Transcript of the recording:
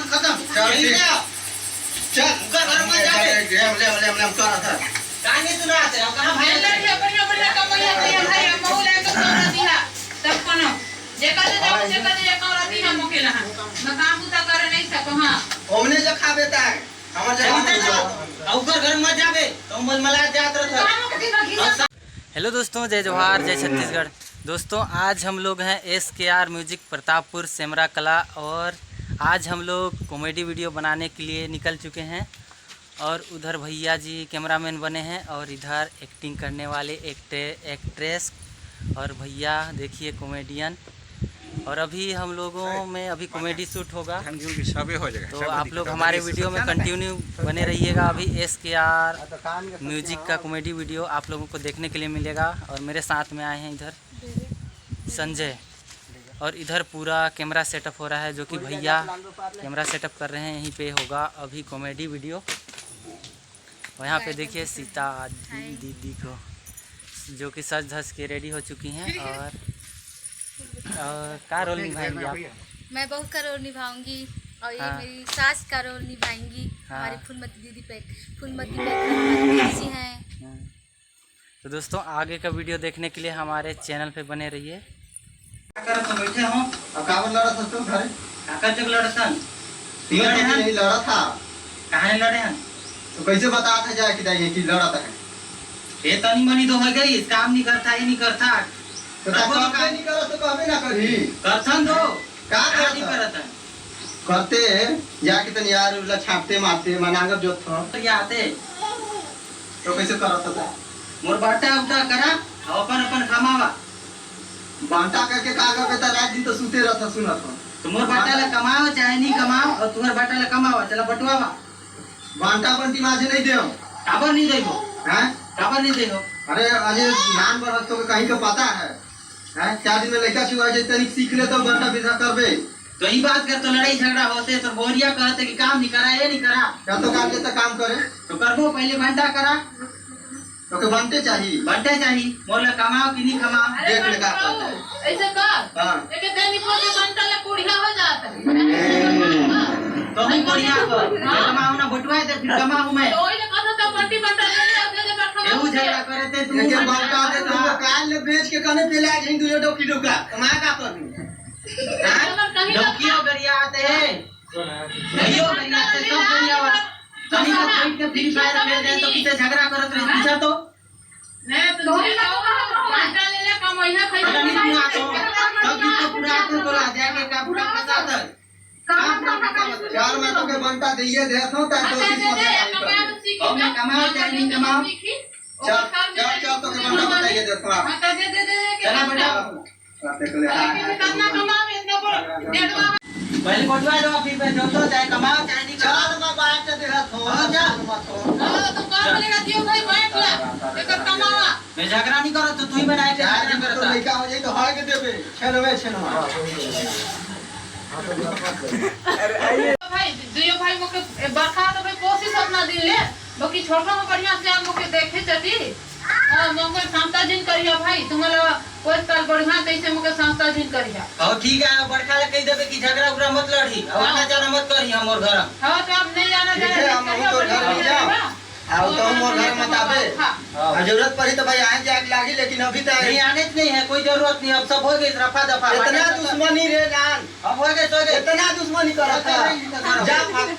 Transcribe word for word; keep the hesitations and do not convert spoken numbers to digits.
खत्म। चल, ठीक। चल, उनका घर में जाके। ले, ले, ले, ले, हम कर रहा था। कहानी सुनाते हैं, कहाँ भाई? ले, ले, बढ़िया, बढ़िया कमैया, भैया, भाई, हम बहू लेके सौरा दिया। तब कोनो, जेकर जे जाओ, जेकर जे एक औरत ही हम अकेला हैं। मैं काम बूता करे नहीं सको, हाँ। ओमने जो खा बेटा है, हमारे जगह चलते में जाओ। जाओ। और उनका घर मत जावे, तो मल मला जात रहता। काम के दिन में घिसा हेलो दोस्तों, जय जोहार, जय छत्तीसगढ़। दोस्तों, आज हम लोग हैं एस के आर म्यूजिक प्रतापपुर सेमरा कला और आज हम लोग कॉमेडी वीडियो बनाने के लिए निकल चुके हैं। और उधर भैया जी कैमरामैन बने हैं और इधर एक्टिंग करने वाले एक्टे-, एक्ट्रेस और भैया देखिए कॉमेडियन। और अभी हम लोगों में अभी कॉमेडी शूट होगा, झंझुन की सबे हो जाएगा, तो सब आप लोग दिक्कत हमारे नहीं, वीडियो में सब कंटिन्यू बने रहिएगा। अभी एस के आर म्यूजिक का कॉमेडी वीडियो आप लोगों को देखने के लिए मिलेगा। और मेरे साथ में आए हैं इधर संजय, और इधर पूरा कैमरा सेटअप हो रहा है, जो कि भैया कैमरा सेटअप कर रहे हैं। यहीं पे होगा अभी कॉमेडी वीडियो। और यहाँ पे देखिए सीता दी-, हाय। दीदी को, जो कि सज धज के रेडी हो चुकी हैं। और, और का रोल निभाएंगी आप? मैं बहू का रोल निभाऊंगी और ये हाँ। मेरी सास का रोल निभाएंगी। हाँ। हमारी फूलमती दीदी पे, फूलमती पे कैसी हैं। हाँ। तो दोस्तों, आगे का वीडियो देखने के लिए हमारे चैनल पे बने रहिए। का करत हो? बैठे हो। अब काबर लड़त हस तू घरे? काकर चक लड़तन? तू लड़े हन? नहीं लड़त हा। कहाँ लड़े हन? तो कैसे बतात है जाए कि दाई कि लड़त है? ए तनी मनी तो हो गई, काम नहीं करता, ये नहीं करता। तो करबो काम तो कर। नहीं करत तो कहबे ना करही। करथन तो। का का करत नहीं हन? करत हन? करते जाके तनी यार उला छापते मारते मनांगब जोत हो। या आते। तो कैसे करत हता? मोर बाटा उटा करा, अउ अपन अपन कमावा। बाटा करके का करबे त रात दिन तो सुते रहत सुनत हो। तो मोर बाटा ला कमाओ चाहे नहीं कमाओ, और तुम्हार बाटा ला कमावा, चला बटवावा। बाटा बंटी माझे नहीं देव। काबर नहीं देबो? हैं? काबर नहीं देबो? अरे अजय नान बर तो कहीं का पता है? हैं? चार दिन में लड़का छुआ जाए तनिक सीख ले तो बाटा बिधा करबे। तो ई बात कर तो लड़ाई झगड़ा होते तो बोरिया कहते कि काम नहीं करा, ये नहीं करा। या तो काम के तो काम करे। तो करबो, पहले घंटा करा। तो के बनते चाही। बनते चाही। मोला कमाओ कि नहीं कमाओ। अरे देख ले का बाबू, करता है। ऐसे कर। हाँ। एक दिन निकल के बनता ले कुड़िया हो जाता है। तो हम कुड़िया को। हाँ। कमाओ ना बटुआ दे, फिर कमाओ मैं। तो ओइले कथो तो बंटी बनता ले ले, दे दे बटुआ। एहू झगड़ा करे ते तू। एक एक बनता दे, तुमको काल ले बेच के कने पे ले आ जाएंगे दो डोकी डोका। कमा का कर दूँ। हाँ? डोकियो गरियाते हैं। भैयो गरियाते, सब गरियावा। तनी तो बैठ के Free Fire खेल रहे तो किसे झगड़ा करत रहे, पूछा तो। नहीं, तो नहीं, तो घंटा ले ले, कमैया खाई। पता नहीं पूरा तो, तब भी तो पूरा तो बोला जाके का पूरा फंसा था। का पूरा फंसा था? यार, मैं तो के बनता दे, ये दे दो, ताकि अच्छा, कोशिश दे दे, मत कमाओ तो सीखी। अब मैं कमाओ, चाहे नहीं कमाओ। चल, चल, चल, तो के बनता बताइए, दे दो आप। हाँ, तो दे, दे, दे, दे, चला बेटा। पहले बटवा दो, फिर मैं जोतो, चाहे कमाओ, चाहे नहीं कमाओ। चल, मैं बांट के देहत हो, हाँ, जा। चल, मत हो। हाँ, तो का बोलेगा, दियो भाई, बांट ला, एकर कमावा। मैं झगड़ा नहीं करत, तो तू ही बनाए के चाहे झगड़ा तो करता। लइका हो जाई, तो हाय के देबे, छेनवे, छेनवा। भाई, दुइयो भाई मोके बरखा तो भाई कोशिश अपना दिन ले, बाकी छोटो में बढ़िया से आप मोके देखे चटी। हाँ, मोके समता जिन करिया भाई, तुम्हारा कोई कल बढ़िया तैसे मोके समता जिन करिया। हाँ, ठीक है, बड़का ले कह देबे कि झगड़ा उगड़ा मत लड़ी, और हाँ। आना जाना मत करी हमर घर। हाँ, तो आप नहीं आना ठीक जाना है, नहीं हम करिया, तो घर बढ़िया नहीं से जाओ। रहिबा। आओ तो और हमर घर मत आबे। हाँ। और जरूरत पड़ी तो भाई आए जाए लागी, लेकिन अभी तो नहीं, आने के नहीं है, कोई जरूरत नहीं, अब सब हो गई रफा दफा। इतना दुश्मनी रे जान। अब हो गए, सो गए। इतना दुश्मनी करत है। जा भाग।